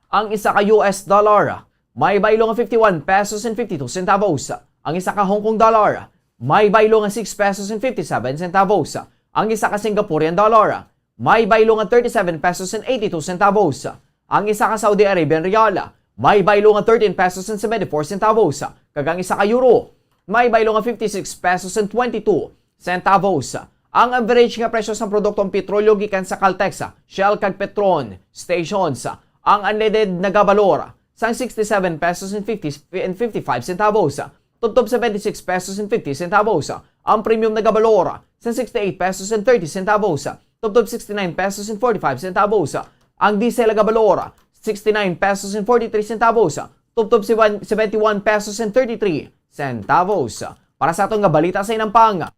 ang isa ka U S dollar may baylo nga fifty-one pesos and fifty-two centavos. Ang isa ka Hong Kong dollar may baylo nga six pesos and fifty-seven centavos. Ang isa ka Singaporean dollar may baylo nga thirty-seven pesos and eighty-two centavos. Ang isa ka Saudi Arabian riyal may baylo nga thirteen pesos and seventy-four centavos. Kag ang isa ka euro may baylo nga fifty-six pesos and twenty-two centavos. Ang average nga presyo sang produktong petrolyo gikan sa Caltex, Shell kag Petron stations, ang unleaded nagabalor sang sixty-seven pesos and fifty and fifty-five centavos, tubtob seventy-six pesos and fifty centavos. Ang premium nagabalor sang sixty-eight pesos and thirty centavos, tubtob sixty-nine pesos and forty-five centavos. Ang diesel nagabalor sixty-nine pesos and forty-three centavos, tubtob seventy-one pesos and thirty-three centavos. Para sa aton nga balita sa inampang,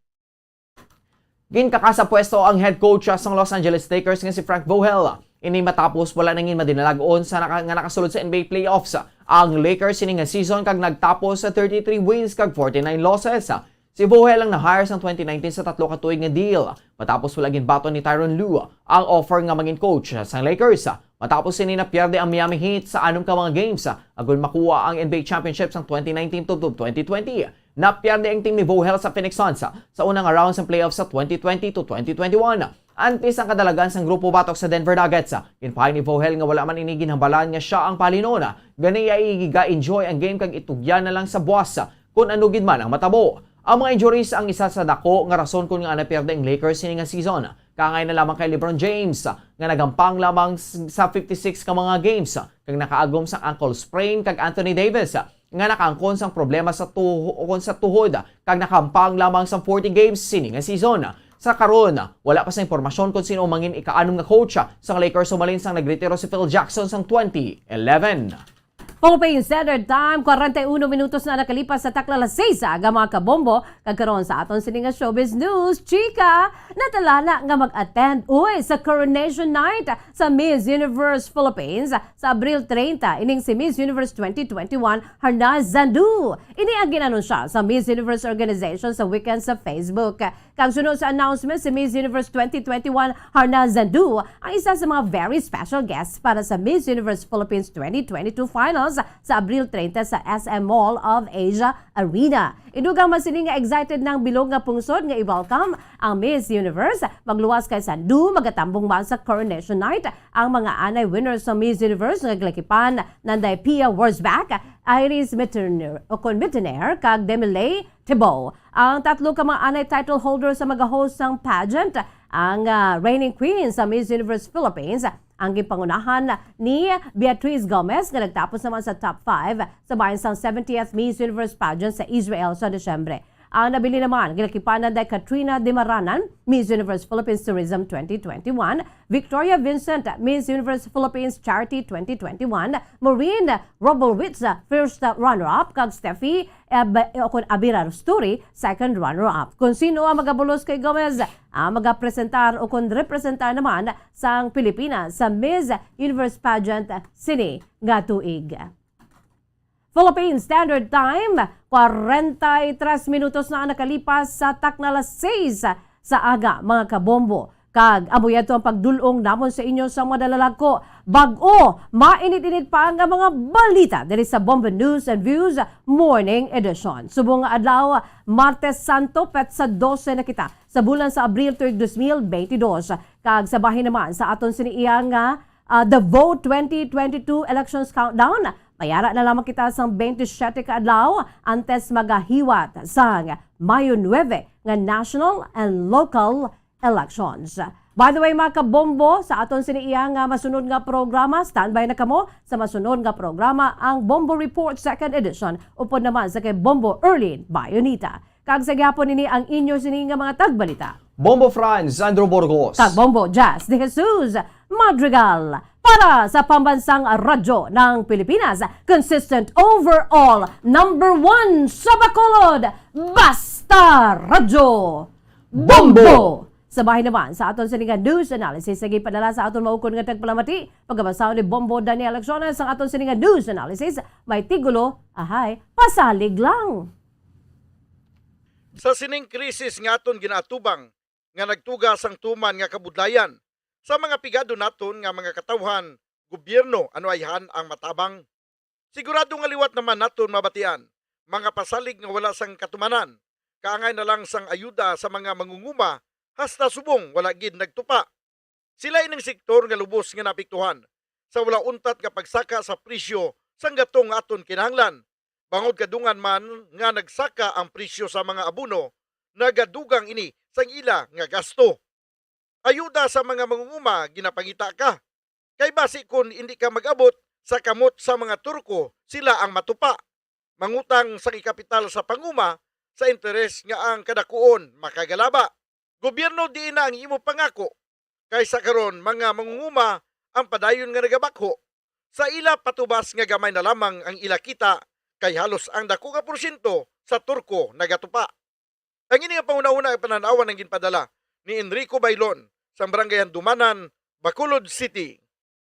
ginkakasa pwesto ang head coach sang Los Angeles Lakers nga si Frank Vogel. Ini matapos wala na gid madinalag-on sa naka-, nga nakasulod sa N B A playoffs ang Lakers sini nga season, kag nagtapos sa thirty-three wins kag forty-nine losses. Si Vogel ang na-hire sang twenty nineteen sa tatlo ka tuig nga deal, matapos wala ginbaton ni Tyronn Lue ang offer nga mangin coach sang Lakers. Matapos sini, napierde ang Miami Heat sa anom ka mga games agod makuha ang N B A championship sang twenty nineteen to, to twenty twenty. Napierde ang team ni Vogel sa Phoenix Suns sa unang round sang playoffs sa twenty twenty to twenty twenty-one. Antes ang kadalagan sang grupo batok sa Denver Nuggets, ginpahay ni Vogel nga wala man ini ginhambalan nga sia ang palinon. Gani, iya iga-enjoy ang game kag itugyan na lang sa buwas kon ano gid man ang matabo. Ang mga injuries ang isa sa dako nga rason kon ngaa napierde ang Lakers sini nga season. Kaangay na lamang kay LeBron James, nga nagampang lamang s-, sa fifty-six ka mga games, kag nakaagom sang ankle sprain, kag Anthony Davis, nga nakaangkon sang problema sa tuho-, ukon sa tuhod, kag nakampang lamang sang forty games sini nga season. Sa karon, wala pa sa impormasyon kung sino ang mangin ikaanom nga coach sang Lakers, sumalin sang nagretiro si Phil Jackson sang twenty eleven. Philippine Standard Time, kwarenta y uno minutos na nakalipas sa takna alas seis sa aga, mga kabombo. Kag karon sa aton sini nga showbiz news, chika, natala na nga mag-attend, uy, sa Coronation Night sa Miss Universe Philippines sa Abril treinta, ining si Miss Universe twenty twenty-one, Harnaz Zandu. Ini ang ginanunsya sa Miss Universe Organization sa weekend sa Facebook. Kag suno sa announcement, si Miss Universe twenty twenty-one, Harnaz Zandu, ang isa sa mga very special guests para sa Miss Universe Philippines twenty twenty-two Finals sa Abril treinta sa S M Mall of Asia Arena. Inugang man sini nga excited na ang bilog nga pungsod nga i-welcome ang Miss Universe. Magluwas kay Zandu, magatambong man sa Coronation Night ang mga anay winners sa Miss Universe nga gilakipan nanday Pia Wurzbach, Iris Mitterner, o kon Mitterner, kag Demilay Thibault. Ang tatlo ka mga anay title holder sa mag-host sang pageant, ang, ah, reigning queen sa Miss Universe Philippines, ang ginpangunahan ni Beatriz Gomez nga nagtapos naman sa top five sa bahin sang seventieth Miss Universe pageant sa Israel sa Disyembre. Ang nabilin naman, gilakipan nanday Katrina Dimaranan, Miss Universe Philippines Tourism twenty twenty-one, Victoria Vincent, Miss Universe Philippines Charity twenty twenty-one, Maureen Roblewicz, first runner-up, kag Steffi Ab-, o kon Abira Rusturi, second runner-up. Kung sino ang magabulos kay Gomez, ang magapresentar o kon representar naman sang Pilipinas sa Miss Universe pageant sini nga tuig. Philippine Standard Time, kwarenta y tres minutos na ang nakalipas sa takna alas seis sa aga, mga kabombo. Kag amo yadto ang pagdul-ong namon sa inyo sa mga nalalag ko. Bag-o, mainit-init pa nga mga balita diri sa Bombo News and Views Morning Edition. Subong nga adlaw, Martes Santo, petsa dose na kita sa bulan sa Abril tuig dos mil benti dos. Kag sa bahin naman sa aton sini iya nga, ah, The Vote twenty twenty-two Elections Countdown, mayara na lamang kita sang benti siyete ka adlaw antes magahiwat sang Mayo nuebe nga national and local elections. By the way, mga kabombo, sa aton sini iya nga masunod nga programa, standby na kamo sa masunod nga programa, ang Bombo Report Second Edition, upod naman sa kay Bombo Erlin Bayonita. Kag sa gihapon ini ang inyo sini nga mga tagbalita. Bombo Franz Andrew Burgos. Kag Bombo Jazz de Jesus Madrigal. Para sa Pambansang Radyo ng Pilipinas, consistent overall number one sa Bacolod, Basta Radyo. Bombo! Sa bahin naman sa aton sini nga news analysis nga ginpadala sa aton maukon nga tagpalamati, pagabasa ni Bombo Daniel Acciones ang aton sini nga news analysis, may tigulo, ahay, pasalig lang. Sa sining krisis nga aton ginaatubang, nga nagtuga sang tuman nga kabudlayan, sa mga pigado naton nga mga katawhan, gobyerno, ano ayhan ang matabang? Sigurado nga liwat naman naton mabatian mga pasalig nga wala sang katumanan, kaangay na lang sang ayuda sa mga mangunguma, hasta subong wala gid nagtupa. Sila ining sektor nga lubos nga naapektuhan sa wala untat nga pagsaka sa presyo sang gatong nga aton kinahanglan. Bangod kadungan man nga nagsaka ang presyo sa mga abono, nagadugang ini sang ila nga gasto. Ayuda sa mga mangunguma ginapangita ka, kay basi kon indi ka mag-abot sa kamot sa mga turko, sila ang matupa. Mangutang sang ikapital sa panguma sa interes nga ang kadakuon makagalaba. Gobyerno, diin na ang imo pangako, kay sa karon mga mangunguma ang padayon nga nagabakho. Sa ila patubas nga gamay na lamang ang ila kita, kay halos ang dako nga porsyento sa turko nagatupa. Ang ini nga panghunahuna nga panan-awan ang ginpadala ni Enrico Bailon sang Barangay Handumanan, Bacolod City.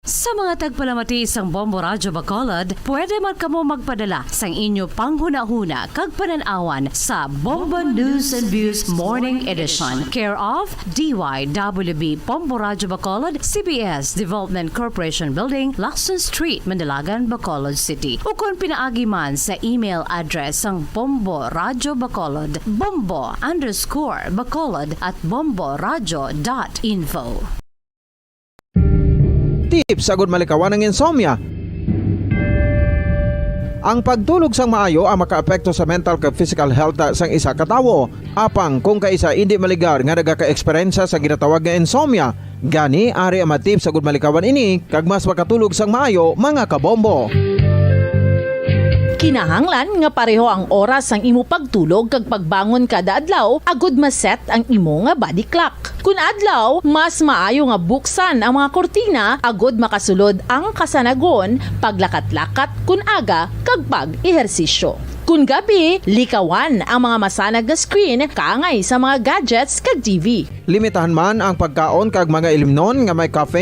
Sa mga tagpalamati sang Bombo Radyo Bacolod, pwede man kamo magpadala sang inyo panghunahuna kag panan-awan sa Bombo News and Views Morning Edition, care of D Y W B Bombo Radyo Bacolod, C B S Development Corporation Building, Lacson Street, Mandalagan, Bacolod City. Ukon pinaagi man sa email address sang Bombo Radyo Bacolod, bombo underscore bacolod at bomboradyo dot info. Tips agud malikawan ang insomnia. Ang pagtulog sang maayo ang makaapekto sa mental kag physical health sang isa ka tawo. Apang kung kaisa indi maligar nga nagaka-eksperyensya sa ginatawag nga insomnia, gani ari ang mga tips agud malikawan ini kag mas makatulog sang maayo, mga kabombo. Kinahanglan nga pareho ang oras sang imo pagtulog kag pagbangon kada adlaw agud ma-set ang imo nga body clock. Kun adlaw, mas maayo nga buksan ang mga kurtina agud makasulod ang kasanagon, paglakat-lakat kun aga, kag pag-ehersisyo. Kun gabi, likawan ang mga masanag nga screen kaangay sa mga gadgets kag T V. Limitahan man ang pagkaon kag mga ilimnon nga may caffeine